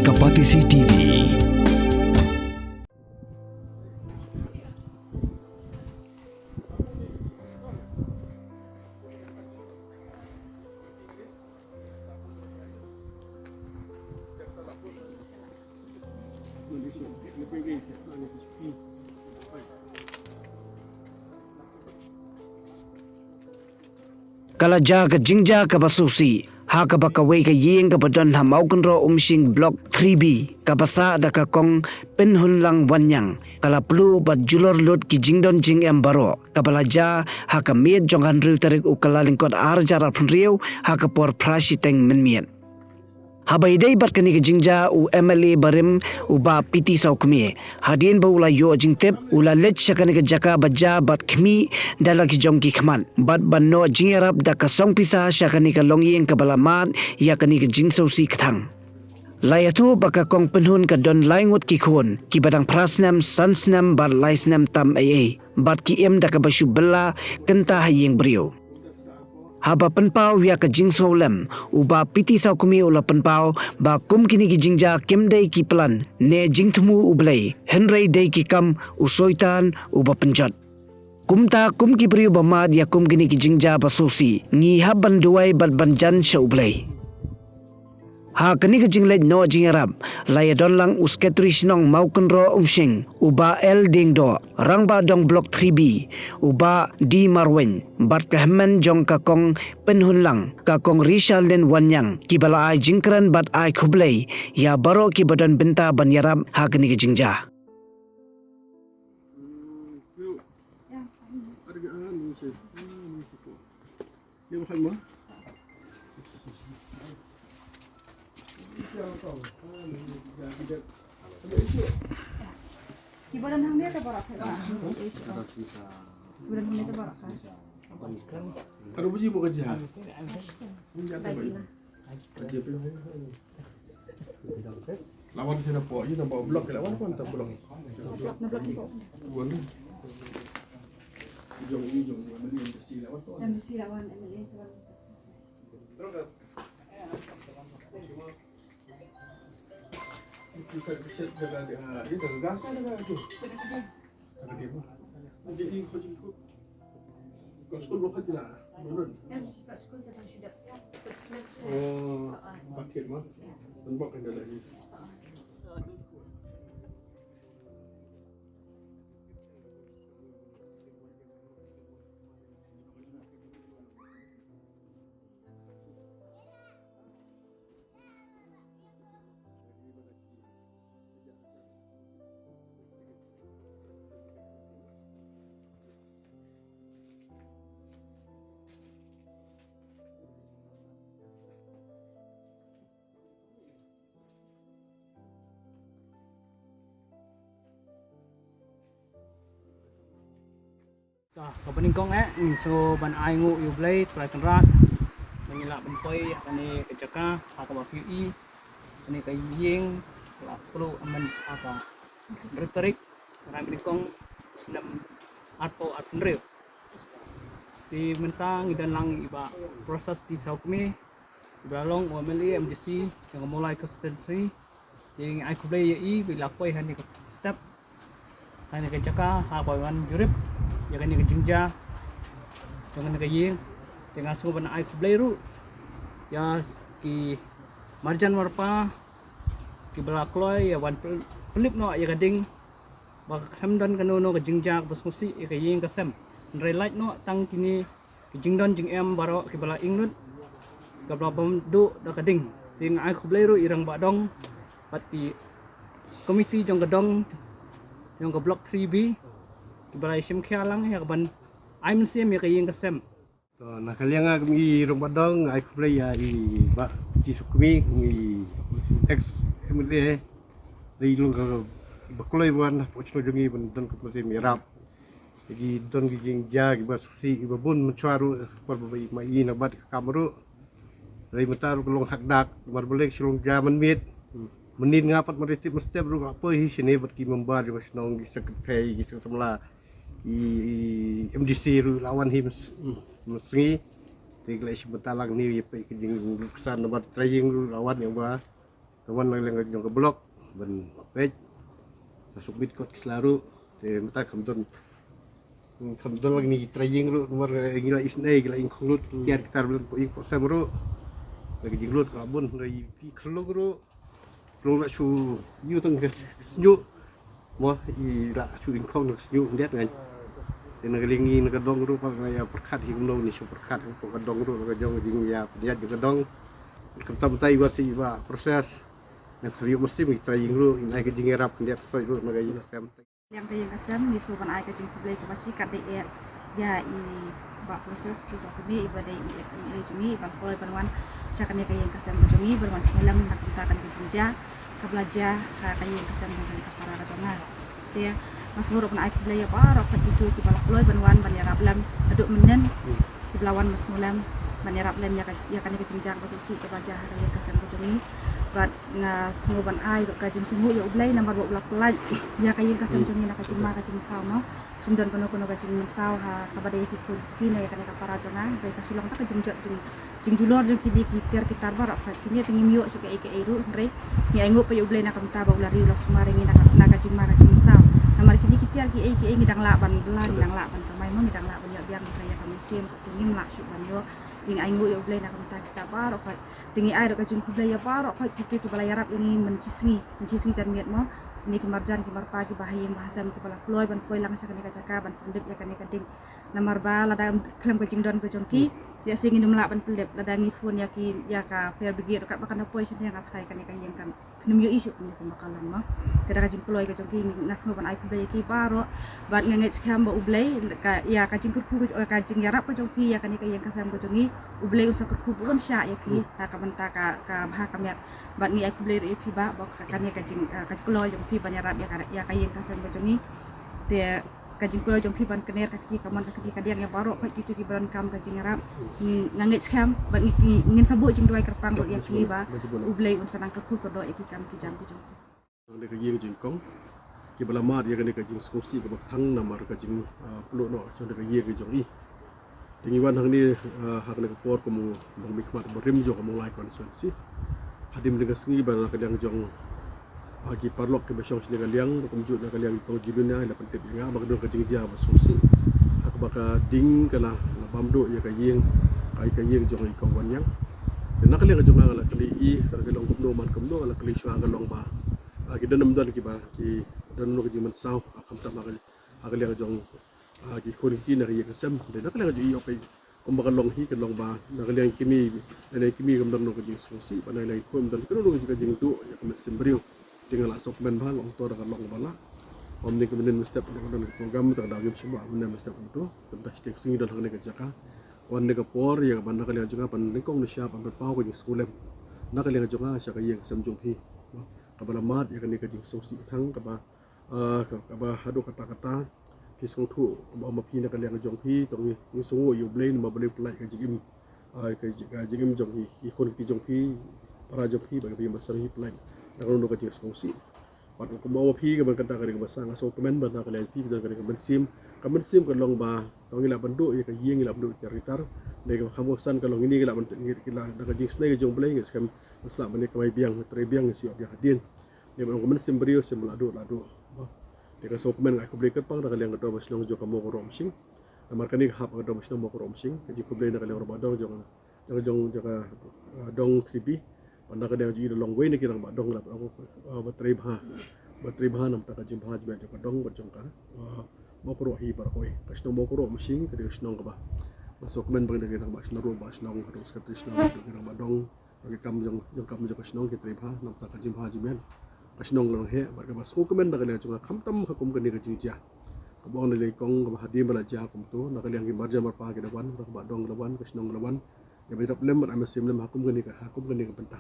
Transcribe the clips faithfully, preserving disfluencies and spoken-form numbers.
Ka Batesi T V. Ka la jia ka jingjia kaba sngewsih ha kaba kawei ka ïing kaba don ha Mawkynroh Umshing Block three B, kaba sah da ka Kong Pynhunlang Wanniang, ka la pluh bad julor lut ki jingdon jingem baroh, kaba la jia ha ka miet jong ka hynriew tarik u Kyllalyngkot ar hajar arphew hynriew ha ka por phra shiteng mynmiet. Haba ïadei bad kane ka jingjia, u M L A barim, u Bah P T Sawkmie, hadien ba u la ïoh jingtip, u la leit sha kane ka jaka ba jia bad khmih da la ki jong ki khmat bad ban noh jingïarap da ka song pisa sha kane ka longïing kaba la mad ïa kane ka jingsngewsih kthang. La ïathuh ba ka Kong Pynhun ka don lai ngut ki khun, kiba dang phra snem, san snem bad lai snem tam ei ei, bad ki im da kaba shu bylla kynta ha ïing briew. Haba pynpaw ïa ka jingsngewlem, u Bah P T Sawkmie u la pynpaw ba kum kine ki jingjia kim dei ki plan ne jingthmu U Blei, hynrei dei ki kam u Soitan uba pynjot. Kumta kum ki briew ba mad ïa kum kine ki jingjia ba sngewsih, ngi hap ban duwai bad ban jan sha U Blei. Ha kane ka jingleit noh jingïarap, la ïadon lang u Secretary Shnong Mawkynroh Umshing, u Bah L Diengdoh, Rangbah Dong Block three B, u Bah D Marwein, bad ka hynmen jong ka Kong Pynhunlang, ka Kong Richardlyn Wanniang, kiba la ai jingkren bad ai khublei ïa baroh kiba don bynta ban ïarap ha kane ka jingjia. Kiba don hangne te baroh ka. Kiba don hangne te baroh ka. Kano biji mo ka jihad? Ka jihad. Lawan sina po, ina ba block, lawan pun tak block. Block na block ko. Wan. Jong ni jong ni, M L A, M D C lawan pun. M D C lawan, M L A lawan. Bisa, bisa jaga, ah, ini jaga gas kan ada tu. Ada dia. Jadi, kau jadi kau. Kat skul berapa kali lah? Belum. Em, kat skul dah sudah. Kat semester. Oh, paket mah. Nampak kan dalam ni. Ka, kaba nyngkong eh, ngi sngewbha ban ai nguh ïa U Blei Trai Kynrad ba ngi lah ban poi ha kane ka jaka, ha kaba phi ïohi kane ka ïing la pluh mynta ha ka hynriew tarik, bnai ba nyngkong, snem arphew arphew hynriew. Te mynta ngi don lang i Bah Prasad T Sawkmie, ba long u M L A M D C jong ka Mawlai Constituency. Te ngi ai khublei ïa i ba i la poi ha kane ka step, ha kane ka jaka, ha kaba wan jurip ïa kane ka jingjia jong kane ka ïing. Te nga sngewbha ban ai khublei ruh ïa ki marjan marpa kiba la kloi ïa wan pynlip noh ïa ka ding, ba khlem don kano kano ka jingjia kaba sngewsih ïa ka ïing ka sem. Hynrei lait noh tang kine ki jingdon jingem baroh kiba la ing lut, kaba la bam duh da ka ding. Te nga ai khublei ruh ïa i Rangbah Dong bad ki komiti jong ka dong, jong ka Block three B, kiba la ïashim khia lang ïa kaban ai mynsiem ïa ka ïing ka sem. To, na ka liang nga kum i Rangbah Dong, ai khublei ïa i Bah T Sawkmie, kum i ex M L A, dei long kaba kloi ba wan hapoh shnong jong ngi ban don ka mynsiem ïarap. Ki don ki jingjia kiba sngewsih, kiba bun mynshuwa ruh, por ba i ma i na bad ka kam ruh. Dei mynta ruh ka long hakdak, namar balei ka shu long jia mynmiet. Mynnin nga pat mynta tip mynstep ruh nga poi hi shane bad ki member jong ka shnong, ki secretary, ki seng samla, i, i M D C ruh la wan hi mys-, mynsngi. Te ki la ïashim bynta lang ne ïa peit ka jingruksan namar trai ïing ruh la wan ïa ba Ka wan na liang jong ka block ban peit. Sa submit kot ki sla ruh. Te mynta kam don, kam don lang ni trai ïing ruh, namar ngi la isynei, ngi la ïing khong lut, kiar kitar blan po ïing po sem ruh. Lagi jinglut ka bun, lagi pi khlung ruh. Khlung ruh shu ïu tang ka sñiuh. Mo, i la shu ïing khong na ka sñiuh ndiat ngan. Te na ka liang ngi na ka dong ruh, pa nga ïa pyrkhat hi kumno ni shu pyrkhat ko ka dong ruh, na ka jong jingïa pynïaid ka dong. Kam tam tai wa si wa process. Na ka ïu mesti ngi trai ïing ruh, ngi ai ka jingïarap ndiat soi ruh na ka ïing sem. Liang ka ïing ka sem, ngi sngewbha ban ai ka jingkhublei kaba shi kat dei eh ïa i Bah Precious Khyllippuh Sawkmie, iba dei i ex M L A jong ngi, iba la kloi ban wan sha kane ka ïing ka sem ka jong ngi, ban wan sngewlem na ka bynta kane ka jingjia kaba la jia ha ka ïing ka sem jong kane ka para ka jong nga. Te nga sngewbha ruh ban ai khublei ïa baroh kito kiba la kloi ban wan ban ïarap lem haduh mynnin, kiba la wan ban sngewlem ban ïarap lem ïa ka, ïa kane ka jingjia kaba sngewsih kaba jia ha ka ïing ka sem ka jong ngi. Bad nga sngewbha ban ai ruh ka jingsngewnguh ïa U Blei namar ba u la pynlait ïa ka ïing ka sem jong ngi na ka jingma ka jingmynsaw mo. Kam don kano kano ka jingmynsaw ha kaba dei ki khun ki na ïa kane ka para jong nga, hynrei ka shu long tang ka jingjot jing, jingjulor jong kine ki tiar ki tar baroh, ka kine te ngim ïoh shuh kaei kaei ruh, hynrei ngi ainguh pat ïa U Blei na ka bynta ba u la ri u la sumar ïa ngi na ka, na ka jingma ka jingmynsaw. Namar kine ki tiar kiei kiei ngi dang lah ban bylla, ngi dang lah ban kamai mo, ngi dang lah ban ïoh biang, hynrei ïa ka mynsiem te ngim lah shuh ban ïoh. Te ngi ainguh ïa U Blei na ka bynta kita baroh, ka Te ngi ai ruh ka jingkhublei ïa baroh khoit kito kiba la ïarap ïa ngi mynshisngi, mynshisngi janmiet mo. Kine ki marjan ki marpa kiba ha ïing ba ha sem kiba la kloi ban poi lang sha kane ka jaka ban pynlip ïa kane ka ding. Namar ba lada khlem ka jingdon ka jong ki, ïa shisha ngin ym lah ban pynlip, lada ngi phone ïa ki, ïa ka fire brigade ruh katba kan da poi shane nga tharai kane ka ïing kan phim ïohi shuh kumba ka long mo. Te da ka jingkloi ka jong ki nga sngewbha ban ai khublei ïa ki baroh. Bad nga ngeit skhem ba U Blei ka, ïa ka jingkyrkhu ka, ka jingïarap ka jong phi ïa kane ka ïing ka sem ka jong ngi, U Blei un sa kyrkhu bun shah ïa phi, ha ka bynta ka, ka bha ka miat. Bad ngi ai khublei ruh ïa phi ba, ba ka, kane ka jing, eh, ka jingkloi jong phi ban ïarap ïa ka, ïa ka ïing ka sem ka jong ngi. Te ka jingkloi jong phi ban kner ka kti kamon ka kti kadiang ïa baroh khoit kito kiba donkam ka jingïarap. Ngi, nga ngeit skhem bad ngi, ngi, ngin sa buh jingduwai kyrpang ruh ïa phi ba U Blei un sa nang kyrkhu kyrdoh ïa ki kam ki jam ki jong phi. Kane ka ïing jingkong kiba la mad ïa kane ka jingsngewsih kaba kthang namar ka jing, ah, pynlut noh jong ka ïing ka jong i. Te ngi wan hangne, ah, ha kane ka por kum u nongmihkhmat barim jong ka Mawlai constituency. Hadien ka sngi ba na ka liang jong, ah, ki paralok kiba shong shane ka liang, ba kumjuh na ka liang jong ka jingduna la pyntip ïa nga ba ka don ka jingjia ba sngewsih. Ha kaba ka ding ka la, la bam duh ïa ka ïing, ka, ka ïing jong i Kong Wanniang. Te na ka liang jong nga la kylli i, ka long kumno man kumno, la kylli shuwa ka long ba, ah, ki don ym don kiba, ki don noh ka jingmynsaw, ah, khamtam ha ka, ha ka liang jong, ah, ki khun ki kti na ka ïing ka sem. Te na ka liang jong i, okay, kumba ka long hi ka long ba na ka liang kmie, na ka liang kmie kam don noh ka jingsngewsih, bad na ka liang khun ym don kano kano ka jingduh ïa ka mynsiem briew. Te nga la sngewkmen bha, nga ong to da ka long ba la. Ym dei ka mynnin mynstep ka don ka program, te ka dei ngim shym la mynnin mynstep kumto. Te mynta shiteng sngi don ha kane ka jaka. Wan ne ka por ïa kaba na ka liang jong nga ban nyngkong nyngshap ban pynpaw ka jingsngewlem na ka liang jong nga sha ka ïing ka sem jong phi. Kaba la mad ïa kane ka jingsngewsih kthang kaba, ah, ka, kaba haduh katta katta phi sngewthuh ba ma phi na ka liang jong phi, to ngi, ngi sngewnguh ïa U Blei namar ba U Blei u pynlait ka jingim, ah, ka ji-, ka jingim jong i, i khun ki jong phi, para jong phi, ba ki ba sngewsih pynlait na kano kano ka jingsngewsih. Bad kumba ong ma phi, kaba kata ka dei kaba sa nga sngewkmen ba na ka liang phi ka don ka dei ka mynsiem. Ka mynsiem ka long ba to ngi lah ban duh ïa ka ïing, ngi lah ban duh ïa ka ritar. Dei kaba kham san ka long ngi, ngi lah ban, ngi lah na ka jingisynei ka jong U Blei, ngi skhem ngi sa lah ban ïa kamai biang, trei biang, ngi sa ïoh biang hadien. Dei ban ong ka mynsiem briew, siem ba la duh, la duh. Te ka sngewkmen nga ai khublei kyrpang na ka liang ka Dorbar Shnong jong ka Mawkyrwat Umshing. Namar kane ka hap ka Dorbar Shnong Mawkyrwat Umshing, ka jingkhublei na ka liang Rangbah Dong jong, jong, jong, jong ka, ah, Dong Three B. Bad na ka liang jong i da long wei na ki rangbah dong la, ah, ba trei bha. Ba trei bha na ka bynta ka jingbha jingmiat jong ka dong bad jong ka, ah, Mawkyrwat hi baroh kawei. Ka shnong Mawkyrwat Umshing ka dei ka shnong kaba nga sngewkmen ba ka dei ka rangbah shnong, rangbah shnong, ka dei ka secretary shnong, ka dei ka rangbah dong. Ki kam jong, jong kam jong ka shnong ki trei bha na ka bynta ka jingbha jingmiat. Ka shnong ka long heh, bad kaba sngewkmen na ka liang jong nga khamtam ha kum kane ka jingjia. Kaba ong na liang i Kong kaba hadien ba la jia kumto, na ka liang ki marjan marpa ki da wan, rangbah dong ki da wan, ka shnong ki da wan. Ïa ba ïarap lem bad ai mynsiem lem ha kum kane ka, ha kum kane ka bynta.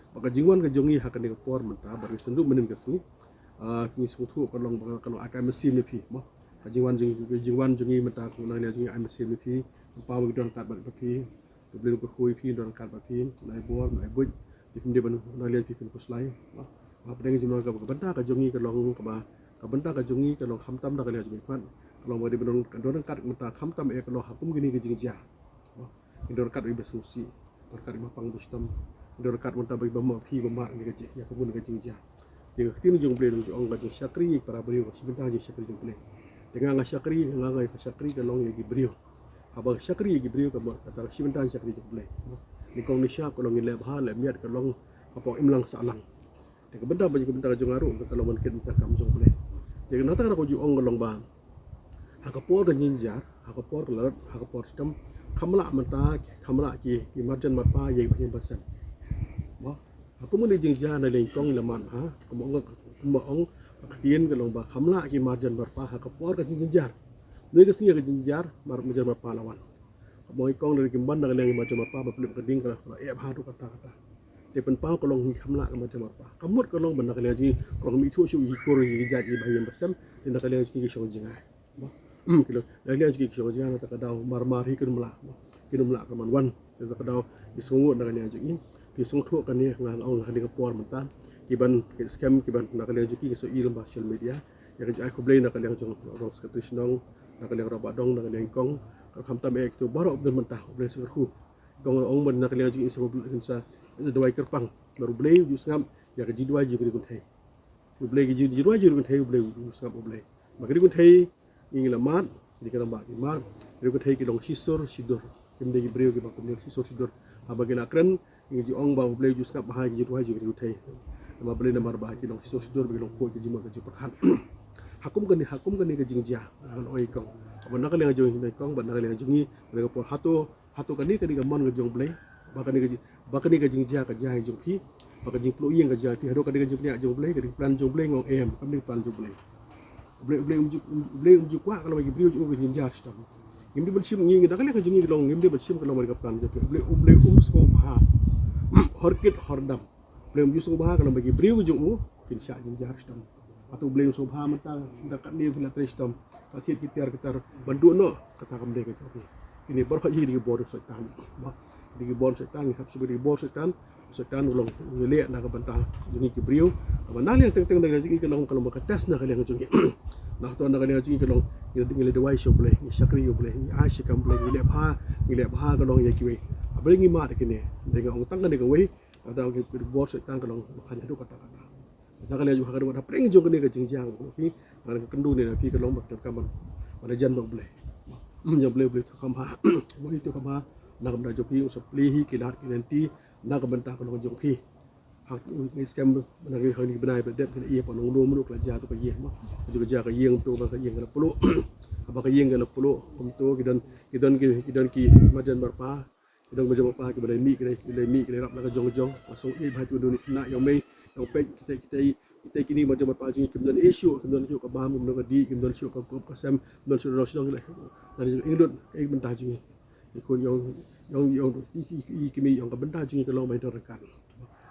Bad ka jingwan ka jong ngi ha kane ka por mynta, bad ngi sngewthuh mynnin ka sngi. Ah, ngi sngewthuh ka long ba ka long ai ka mynsiem ïa phi, mo. Ka jingwan jong, ka jingwan jong ngi mynta ka long na ka liang jong ngi ai mynsiem ïa phi. Ba ki don ryngkat bad phi. Ka Blei un kyrkhu ïa phi, don ryngkat bad phi, un ai bor, un ai buit. Te phim dei ban na ka liang phi phin khuslai. Ba, ba pdeng jong ka, ka bynta ka jong ngi ka long kaba, ka bynta ka jong ngi ka long khamtam na ka liang jong ngi khmat. Ka long ba dei ban don, ka don ryngkat mynta khamtam eh ka long ha kum kine ki jingjia. Ba, ki don ryngkat ïa ba sngewsih, don ryngkat ïa ba pang ba shitom. Don kat mynta ba ba ma phi ba mar ne ka jing, ïa ka bun ka jingjia. Ïa ka ktien jong U Blei long jong ka jingshakri ïa ki para briew, ka shi bynta jingshakri jong U Blei. Te nga nga shakri, nga nga shakri ka long ïa ki briew. Haba shakri ïa ki briew ka mut kata ka shi bynta jingshakri jong U Blei. Nyngkong nyngshap ka long ïa leh bha leh miat ka long hapoh imlang sahlang. Te ka bynta ba ka bynta ka jong nga ruh ka long ban kit bynta kam jong U Blei. Te ka nangta ka ju ong ka long ba ha ka por ka jingjia, ha ka por ka lat, ha ka por shitom, kham lah mynta, kham lah ki, ki marjan marpa ïa ki bahaïing bahasem. Mo, ha kum kane ka jingjia na liang nyngkong la man ha, kumba ong, kumba ong ka ktien ka long ba kham lah ki marjan marpa ha ka por ka jingjia. Ïa ka sngi ka jingjia mar, marjan marpa la wan. Kumba ong i kong, da ki ban na ka liang marjan marpa ba pynlip ka ding ka la, ka la ïap ha tu kata kata. Te pynpaw ka long hi kham lah ka marjan marpa. Ka mut ka long ba na ka liang jong ngi ka long mih thuh shuh ïa ki kur ïa ki jait ïa ki bahaïing bahasem. Te na ka liang jong ngi ki shong jngai. Mo. Hmm, ki long, na ka liang jong ngi ki shong jngai, na kata ka daw mar mar hi kin ym lah. Mo. Kin ym lah ka man wan. Te na kata ka daw ki sngewnguh na ka liang jong ngi. Phi sngewthuh kane nga ong ha kane ka por mynta. Ki ban ki skhem ki ban na ka liang jong ngi ki shu i lyngba social media. Ïa ka jingïaid khublei na ka liang jong u Secretary Shnong, na ka liang Rangbah Dong, na ka liang Kong. Ka khamtam eh kito baroh ban mynta U Blei sngewthuh. Kong ong ban na ka liang jong ngi sa U Blei sa duwai kyrpang. Ba U Blei u ju sngap ïa ka jingduwai jong ki kynthei. U Blei ka jingduwai jong ki kynthei, U Blei u ju sngap U Blei. Ba ki kynthei ngi la mad, ngi kynthei ba ki mad, ki kynthei ki long shisur shidur. Kim dei ki briew kiba kum shisur shidur. Haba ki la kren, ngi ju ong ba U Blei u ju sngap bha ïa ki jingduwai jong ki kynthei. Namar balei, namar ba ki long shisur shidur, ba ki long khuid ki jingmut ki jingpyrkhat. Ha kum kane, ha kum kane ka jingjia, ngan ong i kong. Ba na ka liang jong i kong, ba na ka liang jong ngi, na ka por hato, hato kane ka dei ka mon ka jong U Blei, ba kane ka jing, ba kane ka jingjia ka jia jong phi, ba ka jingpluh ïing ka jia phi, hato ka dei ka jingpynïaid jong U Blei, ka dei ka plan jong U Blei, nga ong em, kam dei ka plan jong U Blei. U Blei, U Blei um ju, U Blei um ju kwah ka long ba ki briew jong u ka jingjia shitom. Ngim dei ban shim ngi, ngi na ka liang ka jong ngi ka long, ngim dei ban shim ka long ba ka plan jong U Blei. U Blei, U Blei um sngewbha. Hor kit hor dam. U Blei um ju sngewbha ka long ba ki briew jong u kin shah jingjia shitom. Hato U Blei um sngewbha mynta, mynta katne phi la trei shitom, ka thied ki tiar ki tar ban duh noh, kata kam dei ka jong phi. Kine baroh hi dei ki bor Soitan. Ba dei ki bor Soitan, ngi hap shu ba dei ki bor Soitan. Soitan u long u leh na ka bynta jong ngi ki briew. Haba na liang teng teng na ka liang jong ngi ka long, ka long ba ka test na ka liang jong ngi. Na to na ka liang jong ngi ka long ngi, ngi la duwai sha U Blei, ngi shakri ïa U Blei, ngi ai shi kam U Blei, ngi leh bha, ngi leh bha ka long ïa kiwei. Haba ngi mad kine, dei nga ong tang kane kawei, kata ki bor Soitan ka long ba kane haduh katta katta. Na ka liang jong ha ka dei ba hapdeng jong kane ka jingjia ka phi, nga kynduh ne na phi ka long ba ka kam ban, ban jan bad U Blei. Ïa U Blei, U Blei to kham bha, U Blei to kham bha. Na ka bynta jong phi u sa plie hi ki lad ki lynti na ka bynta ka long jong phi. Ha ngi skhem na ka, ha ngi bnai ba dep ki la ïa pa nong lum ruh ka la jia to ka ïing, mo. Ka jia ka ïing to ba ka ïing ka la pluh. Ba ka ïing ka la pluh kumto ki don, ki don ki, ki don ki marjan marpa. Ki don marjan marpa kiba la mih, ki la, ki la mih, ki la rap na ka jong ka jong. Ba song eh ba tu don na ïa mei, ïa peit kita, kita, kita kine marjan marpa jong ngi kim don eh shuh, kim don shuh ka bam, kim don ka dih, kim don shuh ka kop ka sem, kim don shuh ka shnong ki la. Na ïa inglut, eh bynta jong ngi. Ïa khun ïong, ïong, ïong, i, i, i, i, kmie ïong ka bynta jong ngi ka long ba ngi don ryngkat.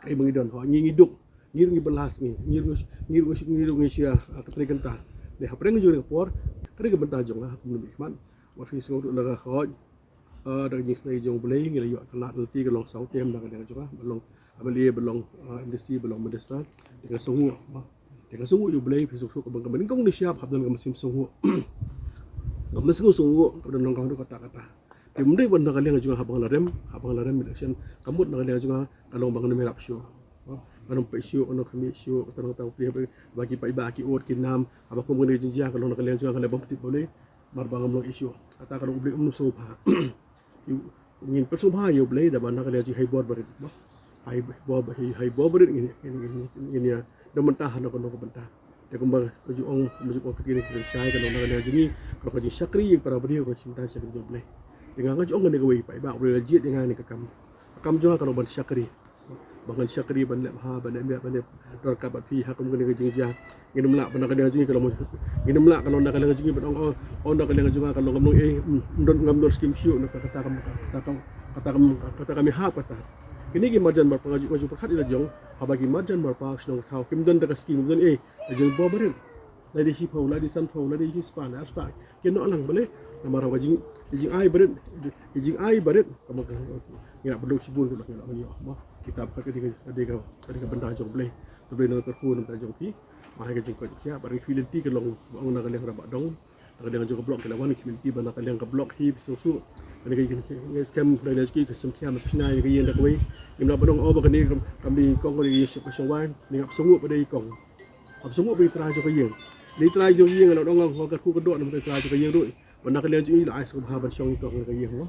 Kaei ba ngi don, ho, ngi, ngi duk, ngi ruh ngi bylla sngi, ngi ruh, ngi ruh, ngi ruh ngi shia, ah, ka trei kynta. Dei hapdeng jong ka por, ka dei ka bynta jong nga, ha kum ngi khmat. Wat phi sngew ruh la ka hoi. Ah, da ka jingsnei jong U Blei, ngi la ïoh ka lad lynti ka long saw tem na ka liang jong nga, ba long M L A, ba long, ah, M D C, ba long minister. Te nga sngewnguh, ba. Te nga sngewnguh ïa U Blei, phi sngew ka bang ka bang kong ni shap, hap don ka mynsiem sngewnguh. Ka mynsiem sngewnguh, ka don long ka haduh katta katta. Te ym dei ban na ka liang jong nga haba nga la rem, haba nga la rem election, ka mut na ka liang jong nga ka long ba ngan ym ïarap shuh. Ba ngan ym peit shuh, ngan ym khmih shuh, kata ngan tau plie ba ki paidbah ki ot ki nam, haba kum kane ka jingjia ka long na ka liang jong nga ka long bym tip ba lei, mar ba ngam long issue. Kata ka long U Blei um sngewbha. Ngin pynsngewbha ïa U Blei da ba na ka liang jong ngi hai bor barit. Hai bor, hai, hai bor barit ngin, ngin, ngin, ngin ïa da mynta ha na ka, na ka bynta. Te kumba ka ju ong, kumba ju ong ka ktien ka shai ka long na ka liang jong ngi, ka long ka jingshakri ïa ki para briew, ka jingshakri ïa ki para briew. Te nga nga ju ong kane kawei, paidbah U Blei la jied ïa nga kane ka kam. Ka kam jong nga ka long ban shakri. Ba ngan shakri, ban leh bha, ban leh miat, ban leh dorkar bad phi ha kum kane ka jingjia. Ngin ym lah ba na ka liang jong ngi ka long, ngin ym lah ka long na ka liang jong ngi ban ong, oh, oh, na ka liang jong nga ka long, ngam long, eh, mm, ngam don, ngam don skim shuh, na ka, kata kam, kata kam, kata kam, kata kam ïahap kata. Kine ki marjan marpa nga ju, nga ju pyrkhat ïa la jong, haba ki marjan marpa shnong thaw kim don da ka skim, kim don, eh, la jong bor barit. Lada shiphew, lada sanphew, lada shispah, lada arspah. Ki noh lang balei. Namar ba ka jing, ka jingai barit, ka jingai barit. Ka ma ka, ngi la pynlong shibun ka, ngi la ïoh. Mo, kita ba ka dei ka, ka dei ka, ka dei ka bynta jong U Blei. To U Blei un kyrkhu na ka bynta jong phi. Ma ha ka jingkoit jingkhiah, ba ki lynti ka long, ba ong na ka liang Rangbah Dong, na ka liang jong ka block ki la wan, ki lynti ba na ka liang ka block hi, phi sngewthuh. Kane ka ïing, ka skhem, da leh ki, ka skhem khiam, ka shna ïa ka ïing da kawei. Ngim lah ban ong, oh, ba kane kam, kam dei kong, kane ka ïing shong wai, ne ngap sngew ba dei kong. Ngap sngew ba dei trai jong ka ïing. Dei trai jong ka ïing, la ong, oh, ka khu ka dok, na ka trai jong ka ïing ruh. Ba na ka liang jong i la ai sngewbha ban shong ïa kong ka ïing, mo.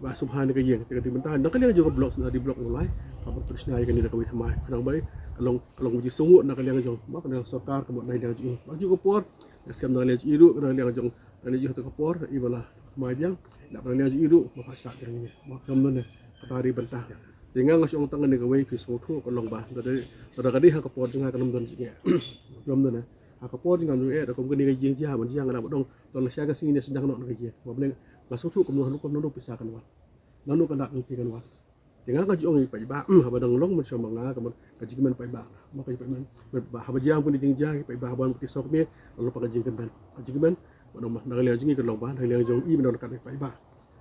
Ba sngewbha na ka ïing, te ka dei mynta, na ka liang jong ka block, na dei block Mawlai. Ka ban pynshna ïa kane da kawei thymmai. Ka dang ba dei, ka long, ka long ka jingsngew na ka liang jong, mo, ka liang sorkar, ka mut na ka liang jong i. Ba ju ka por, ka skhem na ka liang jong i ruh, na ka liang jong Ngan ïoh tu ka por, i ba la thymmai biang. Ïa ba ngan ïoh i ruh, ba pha shah biang ïa. Ba kam don ne, kata ri bynta. Te nga nga shong tang ne kawei phi sngewthuh ka long ba. Da da da ka dei ha ka por jong nga ka nym don jingeh. Kam don ne. Ha ka por jong nga jong eh, da kum kane ka ïing jia, ban jia nga da ba dong. Don la sha ka sngi ne sdang noh na ka ïing. Ba bleng, nga sngewthuh kumno, kumno pisa kan wan. Nangno ka dak ngi kan wan. Te nga ka jong i paidbah, haba dang long mynshuwa ma nga ka mon ka jingkmen paidbah. Ma ka jingkmen paidbah haba jia pun jing jia i paidbah haba ki sok me, long pa ka jingkmen. Ka jingkmen, ba dang ma na ka liang jong i ka long ba, na ka liang jong i ba dang ka paidbah.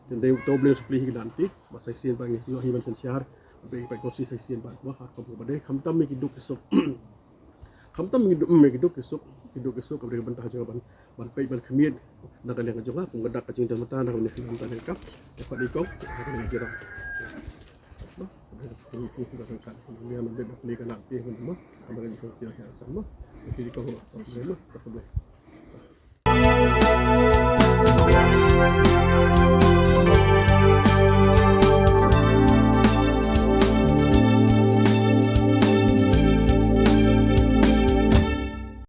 Te dei to bleng supli hi ka dan ti, ba sa shisien ba ngi sngewthuh hi ban synshar, ba i paid ko si sa shisien ba, ba ha ka ba dei, khamtam me ki duk ki suk. Khamtam me ki duk, me ki duk ki suk, ki duk ki suk, ka ba dei ka bynta jong ban, ban peit ban khmied, na ka liang jong nga, kum ka dak ka jingdon mynta, na ka liang mynta ne ka, ka pat i kong, ka liang jong nga.